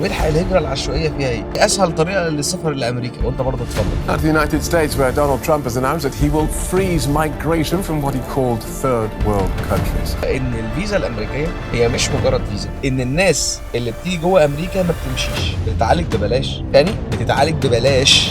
والحق الهجرة العشوائية فيها ايه؟ اسهل طريقه للسفر لامريكا وانت برضه اتفضل. Now to the United States, where Donald Trump has announced that he will freeze migration from what he called third world countries. ان الفيزا الامريكية هي مش مجرد فيزا، ان الناس اللي بتيجي جوه امريكا ما بتمشيش، بتتعالج ببلاش، تاني بتتعالج ببلاش.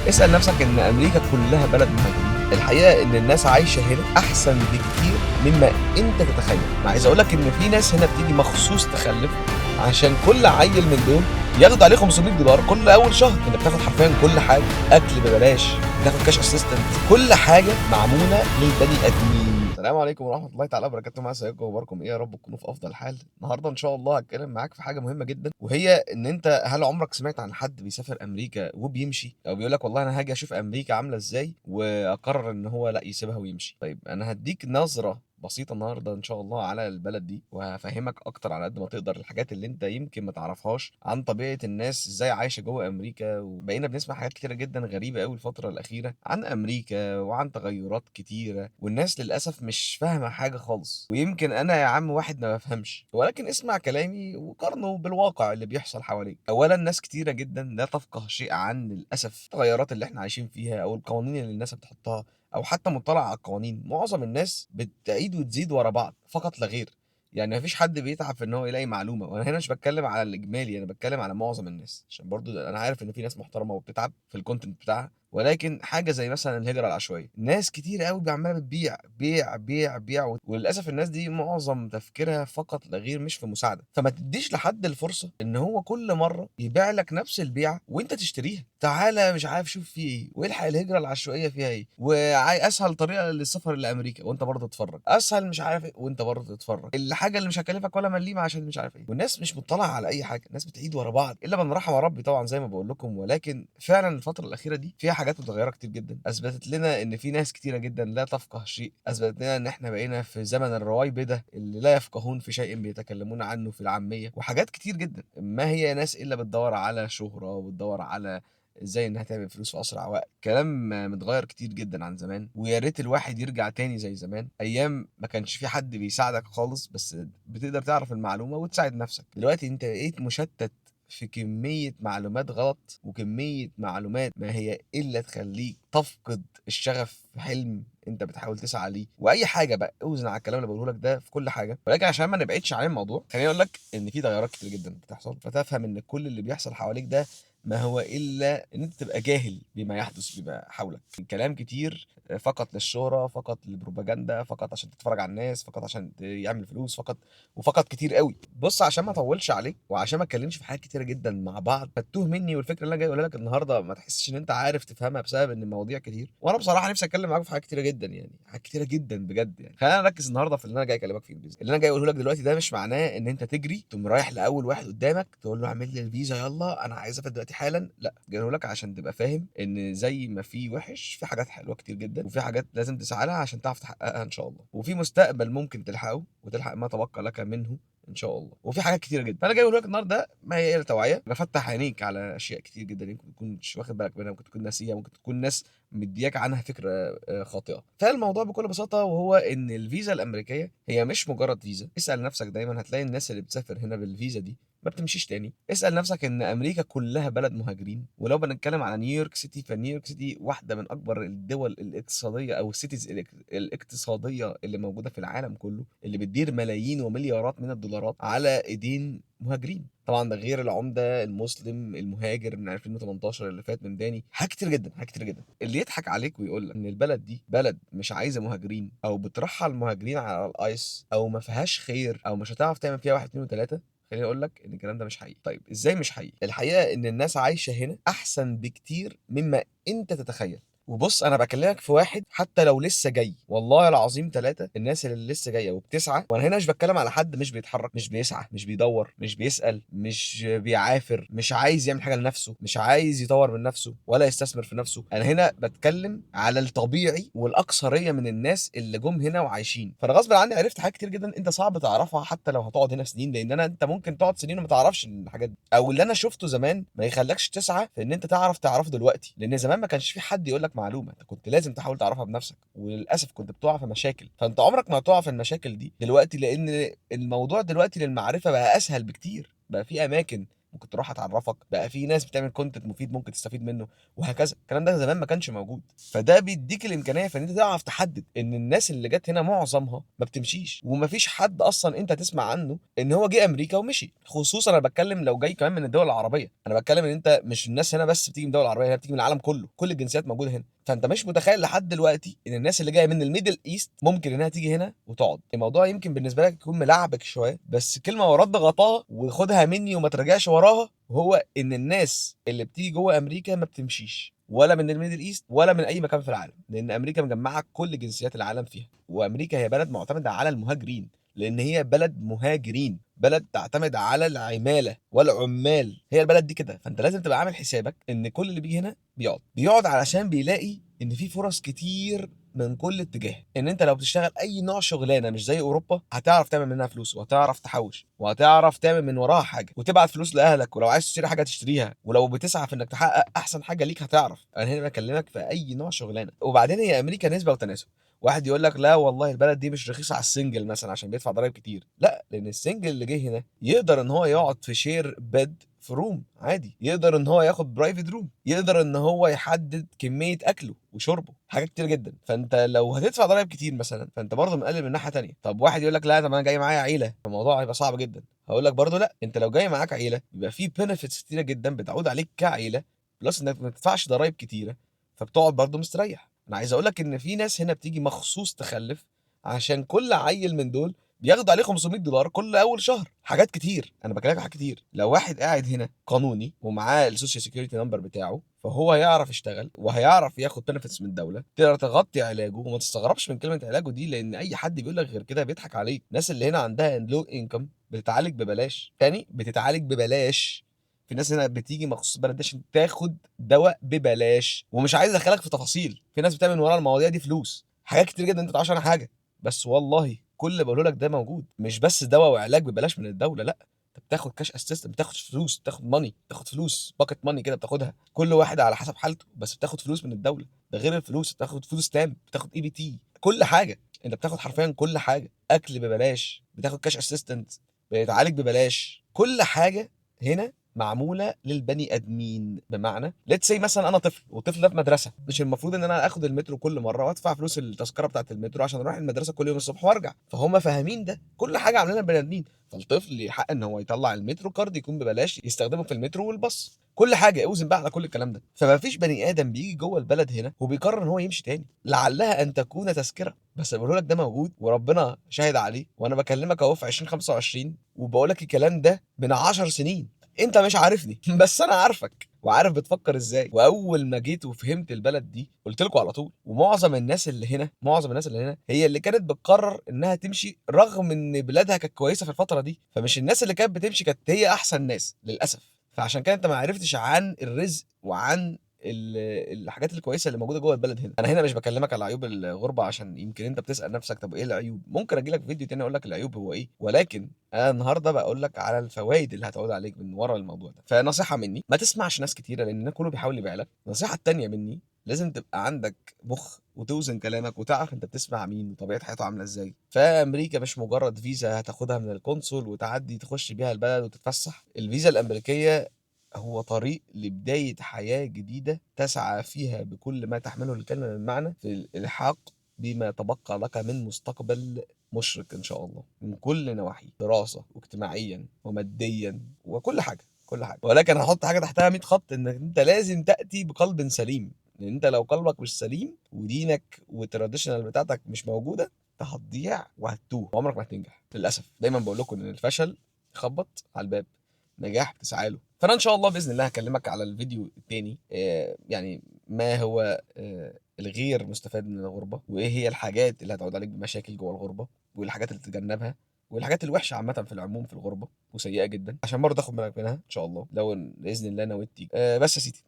اسال نفسك ان امريكا كلها بلد مهاجرين. الحقيقة ان الناس عايشه هنا احسن بكتير مما انت تتخيل. ما عايز اقول لك ان في ناس هنا بتيجي مخصوص تخلف عشان كل عيل من دول ياخدوا عليه $500 كل اول شهر. انت بتاخد حرفيا كل حاجه، اكل ببلاش، بتاخد cash assistance، كل حاجة معمولة للبني ادمين. السلام عليكم ورحمة الله تعالى وبركاته، مع ازيكم واخباركم ايه؟ يا رب تكونوا في افضل حال. النهارده ان شاء الله هتكلم معاك في حاجة مهمة جدا، وهي ان انت هل عمرك سمعت عن حد بيسافر امريكا وبيمشي، او بيقول لك والله انا هاجي اشوف امريكا عامله ازاي واقرر ان هو لا يسيبها ويمشي؟ طيب انا هديك نظره بسيطة النهاردة إن شاء الله على البلد دي، وهفهمك أكتر على قد ما تقدر الحاجات اللي أنت يمكن ما تعرفهاش عن طبيعة الناس إزاي عايشة جوه أمريكا. وبقينا بنسمع حاجات كتيرة جدا غريبة أوي الفترة الأخيرة عن أمريكا وعن تغيرات كتيرة، والناس للأسف مش فاهمة حاجة خالص. ويمكن أنا يا عم واحد ما بفهمش، ولكن اسمع كلامي وقارنه بالواقع اللي بيحصل حواليك. أولا ناس كتيرة جدا لا تفقه شيء عن للأسف التغيرات اللي احنا عايشين فيها أو القوانين اللي الناس بتحطها او حتى مطلع على القوانين. معظم الناس بتعيد وتزيد ورا بعض فقط لا غير، يعني مفيش حد بيتعب في ان هو يلاقي معلومه. وانا هنا مش بتكلم على الاجمالي، انا بتكلم على معظم الناس، عشان برضو انا عارف ان في ناس محترمه وبتتعب في ال content بتاعها. ولكن حاجة زي مثلا الهجرة العشوائية، ناس كتير قوي عماله بتبيع بيع بيع بيع، وللاسف الناس دي معظم تفكيرها فقط لا غير مش في مساعده. فما تديش لحد الفرصة ان هو كل مرة يبيع لك نفس البيعة وانت تشتريها. تعالى مش عارف شوف فيه ايه، والحق الهجرة العشوائية فيها ايه، واسهل طريقه للسفر لامريكا وانت برضه تتفرج، اسهل مش عارف ايه وانت برضه تتفرج، الحاجة اللي مش هكلفك ولا مليم عشان مش عارف ايه. والناس مش مطلعه على اي حاجه، الناس بتعيد ورا بعض الا من رحم ربي طبعا زي ما بقول لكم. ولكن فعلا الفترة الاخيرة دي فيها حاجات متغيرة كتير جدا، اثبتت لنا ان في ناس كتيرة جدا لا تفقه شيء، اثبتت لنا ان احنا بقينا في زمن الرويبضة اللي لا يفقهون في شيء بيتكلمون عنه في العاميه، وحاجات كتير جدا. ما هي ناس الا بتدور على شهره وبتدور على ازاي انها تعمل فلوس في اسرع وقت. كلام متغير كتير جدا عن زمان، ويا ريت الواحد يرجع تاني زي زمان، ايام ما كانش في حد بيساعدك خالص، بس بتقدر تعرف المعلومة وتساعد نفسك. دلوقتي انت بقيت مشتت في كمية معلومات غلط، وكمية معلومات ما هي إلا تخليك تفقد الشغف في حلم انت بتحاول تسعى ليه. واي حاجة بقى اوزن على الكلام اللي بقوله لك ده في كل حاجه. ولكن عشان ما نبعدش عن الموضوع، خليني اقول لك ان في تغيرات كتير جدا بتحصل، فتفهم ان كل اللي بيحصل حواليك ده ما هو الا ان انت تبقى جاهل بما يحدث بما حولك. كلام كتير فقط للشهره، فقط للبروباجندا، فقط عشان تتفرج على الناس، فقط عشان يعمل فلوس، فقط وفقط كتير قوي. بص عشان ما اطولش عليك وعشان ما اتكلمش في حاجات كتيرة جدا مع بعض فتوه مني، والفكرة اللي انا جاي اقولها لك النهارده ما تحسش ان انت عارف تفهمها بسبب ان المواضيع كتير، وانا بصراحة نفسي اتكلم معاك في حاجات كتيرة جدا، يعني حاجات كتيرة جدا بجد. يعني خلينا نركز النهارده في اللي انا جاي اكلمك فيه. اللي انا جاي اقوله لك دلوقتي ده مش معناه ان انت تجري تقوم رايح لاول واحد قدامك تقول له اعمل لي الفيزا يلا انا عايز اسافر دلوقتي حالا. لا، جاي لك عشان تبقى فاهم ان زي ما في وحش في حاجات حلوة كتير جدا، وفي حاجات لازم تسعى لها عشان تعرف تحققها ان شاء الله، وفي مستقبل ممكن تلحقه وتلحق ما تبقى لك منه ان شاء الله، وفي حاجات كتيرة جدا. فانا جاي اقول لك النهارده ما هي الا توعيه، بفتح عينيك على اشياء كتير جدا يمكن تكونش واخد بالك منها، ممكن تكون ناسيها، ممكن تكون ناس مدياك عنها فكرة خاطئه. فالموضوع بكل بساطة وهو ان الفيزا الامريكية هي مش مجرد فيزا. اسال نفسك دايما، هتلاقي الناس اللي بتسافر هنا بالفيزا دي ما بتمشيش تاني. اسال نفسك ان امريكا كلها بلد مهاجرين، ولو بنتكلم على نيويورك سيتي فنيويورك سيتي واحدة من اكبر الدول الاقتصادية او ال cities الاقتصادية اللي موجودة في العالم كله، اللي بتدير ملايين ومليارات من الدولارات على ايدين مهاجرين. طبعا ده غير العمدة المسلم المهاجر من 2018 اللي فات من داني. حاجات كتير جدا، حاجات كتير جدا. اللي يضحك عليك ويقول لك ان البلد دي بلد مش عايزه مهاجرين، او بترحل مهاجرين على ال ICE، او ما فيهاش خير، او مش هتعرف تعمل فيها 1 2 3، خليني اقول لك ان الكلام ده مش حقيقي. طيب ازاي مش حقيقي؟ الحقيقة ان الناس عايشه هنا احسن بكتير مما انت تتخيل. وبص انا بكلمك في واحد حتى لو لسه جاي، والله العظيم ثلاثة، الناس اللي لسه جاية وبتسعى، وانا هنا مش بتكلم على حد مش بيتحرك، مش بيسعى، مش بيدور، مش بيسأل، مش بيعافر، مش عايز يعمل حاجة لنفسه، مش عايز يطور من نفسه ولا يستثمر في نفسه. انا هنا بتكلم على الطبيعي والاكثريه من الناس اللي جم هنا وعايشين. فانا غصب عني عرفت حاجات كتير جدا انت صعب تعرفها حتى لو هتقعد هنا سنين، لان انت ممكن تقعد سنين وما تعرفش الحاجات دي، او اللي انا شفته زمان ما يخلكش تسعى في ان انت تعرفه دلوقتي، لان زمان ما كانش في حد يقول لك معلومة، انت كنت لازم تحاول تعرفها بنفسك، وللاسف كنت بتقع في مشاكل. فانت عمرك ما هتقع في المشاكل دي دلوقتي، لان الموضوع دلوقتي للمعرفة بقى اسهل بكتير. بقى في اماكن ممكن تروح تعرفك، بقى في ناس بتعمل content مفيد ممكن تستفيد منه وهكذا. الكلام ده زمان ما كانش موجود، فده بيديك الامكانية في ان انت تعرف تحدد ان الناس اللي جت هنا معظمها ما بتمشيش، ومفيش حد اصلا انت تسمع عنه ان هو جه امريكا ومشي. خصوصا انا بتكلم لو جاي كمان من الدول العربية، انا بتكلم ان انت مش الناس هنا بس بتيجي من الدول العربية، هي بتيجي من العالم كله، كل الجنسيات موجودة هنا. فانت مش متخيل لحد دلوقتي ان الناس اللي جاية من ال Middle East ممكن انها تيجي هنا وتقعد. الموضوع يمكن بالنسبة لك يكون ملعبك شوية، بس كلمة ورد غطاها وخدها مني وما تراجعش وراها، وهو ان الناس اللي بتيجي جوه امريكا ما بتمشيش، ولا من ال Middle East ولا من اي مكان في العالم، لان امريكا مجمعة كل جنسيات العالم فيها. وامريكا هي بلد معتمدة على المهاجرين، لان هي بلد مهاجرين، بلد تعتمد على العمالة والعمال، هي البلد دي كده. فانت لازم تبقى عامل حسابك ان كل اللي بيجي هنا بيقعد علشان بيلاقي ان في فرص كتير من كل اتجاه. ان انت لو بتشتغل اي نوع شغلانة مش زي اوروبا هتعرف تعمل منها فلوس، وهتعرف تحوش، وهتعرف تعمل من وراها حاجة، وتبعت فلوس لاهلك، ولو عايز تشتري حاجة تشتريها، ولو بتسعى في انك تحقق احسن حاجة ليك هتعرف. انا هنا بكلمك في اي نوع شغلانة. وبعدين هي امريكا نسبه وتناسب. واحد يقول لك لا والله البلد دي مش رخيصة على ال single مثلا عشان بيدفع ضرايب كتير، لا، لان ال single اللي جه هنا يقدر ان هو يقعد في share bed في room عادي، يقدر ان هو ياخد private room، يقدر ان هو يحدد كمية اكله وشربه، حاجات كتير جدا. فانت لو هتدفع ضرايب كتير مثلا فانت برضه مقلل من ناحية تانية. طب واحد يقول لك لا طب انا جاي معايا عيله، الموضوع هيبقى صعب جدا. هقول لك برضه لا، انت لو جاي معاك عيله يبقى في benefits كتيرة جدا بتعود عليك كعيله، plus انك ما بتدفعش ضرايب كتيرة، فبتقعد برضه مستريح. انا عايز اقول لك ان في ناس هنا بتيجي مخصوص تخلف عشان كل عيل من دول بياخدوا عليه $500 كل اول شهر. حاجات كتير، انا بكلمك حاجات كتير. لو واحد قاعد هنا قانوني ومعاه ال social security number بتاعه، فهو هيعرف يشتغل وهيعرف ياخد benefits من الدولة، تقدر تغطي علاجه. وما تستغربش من كلمة علاجه دي، لان اي حد بيقول لك غير كده بيضحك عليك. الناس اللي هنا عندها low income بتتعالج ببلاش، تاني بتتعالج ببلاش. في ناس هنا بتيجي مخصوص بلد عشان تاخد دواء ببلاش، ومش عايز ادخلك في تفاصيل. في ناس بتعمل ورا المواضيع دي فلوس، حاجات كتير جدا انت ما تعرفش عنها حاجة، بس والله كل اللي بقوله لك ده موجود. مش بس دواء وعلاج ببلاش من الدولة، لا، انت بتاخد cash assistance، بتاخد فلوس، بتاخد money، بتاخد فلوس pocket money كده بتاخدها، كل واحد على حسب حالته، بس بتاخد فلوس من الدولة. ده غير الفلوس، بتاخد food stamp، بتاخد EBT، كل حاجة. انت بتاخد حرفيا كل حاجة، اكل ببلاش، بتاخد cash assistance، بتتعالج ببلاش، كل حاجة هنا معمولة للبني ادمين. بمعنى let's say مثلا انا طفل، والطفل ده في مدرسه، مش المفروض ان انا اخد المترو كل مرة وادفع فلوس التذكرة بتاعه المترو عشان اروح المدرسة كل يوم الصبح وارجع. فهم فاهمين ده، كل حاجة عاملينها البني ادمين. فالطفل ليه حق ان هو يطلع ال Metro card يكون ببلاش، يستخدمه في المترو والباص، كل حاجة. اوزن بقى على كل الكلام ده. فما فيش بني ادم بيجي جوه البلد هنا وبيقرر ان هو يمشي تاني، لعلها ان تكون تذكره. بس بقول لك ده موجود وربنا شاهد عليه، وانا بكلمك اهو في 2025 وبقول لك الكلام ده من 10 سنين. انت مش عارفني بس انا عارفك وعارف بتفكر ازاي. واول ما جيت وفهمت البلد دي قلت لكم على طول. ومعظم الناس اللي هنا، معظم الناس اللي هنا هي اللي كانت بتقرر انها تمشي رغم ان بلادها كانت كويسة في الفترة دي. فمش الناس اللي كانت بتمشي كانت هي احسن ناس للاسف. فعشان كده انت ما عرفتش عن الرزق وعن الحاجات الكويسة اللي موجودة جوه البلد هنا. انا هنا مش بكلمك على عيوب الغربة، عشان يمكن انت بتسال نفسك طب ايه العيوب. ممكن اجي لك فيديو تاني اقول لك العيوب هو ايه، ولكن انا النهارده بقول لك على الفوائد اللي هتعود عليك من ورا الموضوع ده. فنصيحه مني، ما تسمعش ناس كتيرة لان كله بيحاول يبيع لك. النصيحة التانية مني، لازم تبقى عندك مخ وتوزن كلامك وتعرف انت بتسمع مين وطبيعه حياته عامله ازاي. فامريكا مش مجرد فيزا هتاخدها من القنصل وتعدي تخش بيها البلد وتتفسح. الفيزا الامريكية هو طريق لبداية حياة جديدة تسعى فيها بكل ما تحمله الكلمة من معنى في الإلحاق بما تبقى لك من مستقبل مشرق إن شاء الله، من كل نواحي، دراسة واجتماعيا وماديا وكل حاجة، كل حاجة. ولكن هحط حاجة تحتها 100 خط، إنك أنت لازم تأتي بقلب سليم، لأن أنت لو قلبك مش سليم ودينك وال traditional بتاعتك مش موجودة، أنت هتضيع وهتتوه وعمرك ما هتنجح للأسف. دايما بقول لكم إن الفشل خبط على الباب، نجاح بتسعى له. فانا ان شاء الله باذن الله هكلمك على الفيديو التاني، يعني ما هو الغير مستفاد من الغربة، وايه هي الحاجات اللي هتعود عليك بمشاكل جوه الغربة، والحاجات اللي تتجنبها، والحاجات الوحشة عامة في العموم في الغربة وسيئة جدا، عشان برضه تاخد بالك منها ان شاء الله لو باذن الله نويت تيجي. بس يا سيدي،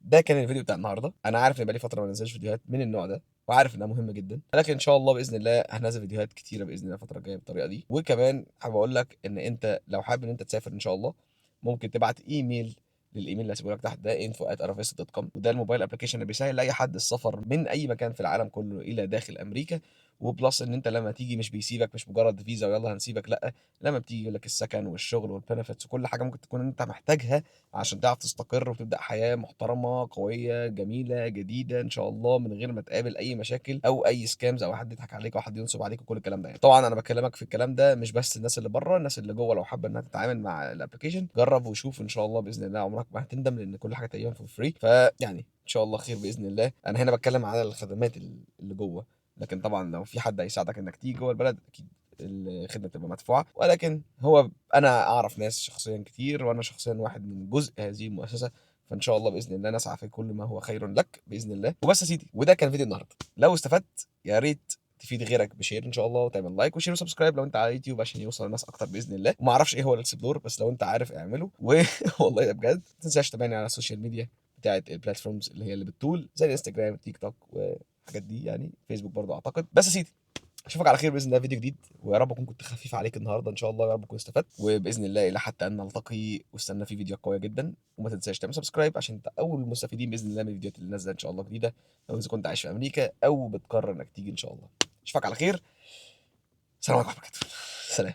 ده كان الفيديو بتاع النهارده. انا عارف ان بقالي فترة ما بنزلش فيديوهات من النوع ده، وعارف انها مهمة جدا، لكن ان شاء الله باذن الله هنزل فيديوهات كتيرة باذن الله الفترة الجاية بالطريقة دي. وكمان حابب اقول لك ان انت لو حابب ان انت تسافر ان شاء الله، ممكن تبعت ايميل للايميل اللي هسيبه لك تحت ده، info@arabvista.com، وده ال mobile application اللي بيسهل لاي حد السفر من اي مكان في العالم كله الى داخل امريكا. و plus ان انت لما تيجي مش بيسيبك، مش مجرد فيزا ويلا هنسيبك، لا، لما بتيجي يقول لك السكن والشغل وال benefits وكل حاجة ممكن تكون انت محتاجها عشان تعرف تستقر وتبدا حياة محترمه قوية جميلة جديدة ان شاء الله، من غير ما تقابل اي مشاكل او اي scams او حد يضحك عليك او حد ينصب عليك وكل الكلام ده. يعني طبعا انا بكلمك في الكلام ده مش بس الناس اللي بره، الناس اللي جوه لو حابة انها تتعامل مع ال application جرب وشوف ان شاء الله باذن الله عمرك ما هتندم، لان كل حاجة تقريبا for free. فيعني ان شاء الله خير باذن الله. انا هنا بتكلم على الخدمات اللي جوه، لكن طبعا لو في حد هيساعدك انك تيجي جوه البلد اكيد الخدمة تبقى مدفوعه. ولكن هو انا اعرف ناس شخصيا كتير، وانا شخصيا واحد من جزء هذه المؤسسه، فان شاء الله باذن الله نسعى في كل ما هو خير لك باذن الله. وبس يا سيدي، وده كان فيديو النهارده. لو استفدت يا ريت تفيد غيرك ب share ان شاء الله، وتعمل like و share و subscribe لو انت على يوتيوب عشان يوصل للناس اكتر باذن الله. وما اعرفش ايه هو ال explore، بس لو انت عارف اعمله. والله ده بجد ما تنساش تتابعني على ال social media بتاعت ال platforms اللي هي اللي بالطول، زي الانستجرام، تيك توك والحاجات دي، يعني فيسبوك برضو اعتقد. بس يا سيدي اشوفك على خير باذن الله فيديو جديد، ويا رب اكون كنت خفيف عليك النهارده ان شاء الله، يا رب اكون استفدت، وباذن الله الى حتى ان نلتقي، واستنى في فيديو قوية جدا. وما تنساش تعمل subscribe عشان انت اول المستفيدين باذن الله من الفيديوهات اللي نازله ان شاء الله جديده، لو اذا كنت عايش في امريكا او بتقرر انك تيجي ان شاء الله. اشوفك على خير، السلام عليكم ورحمة الله وبركاته، سلام.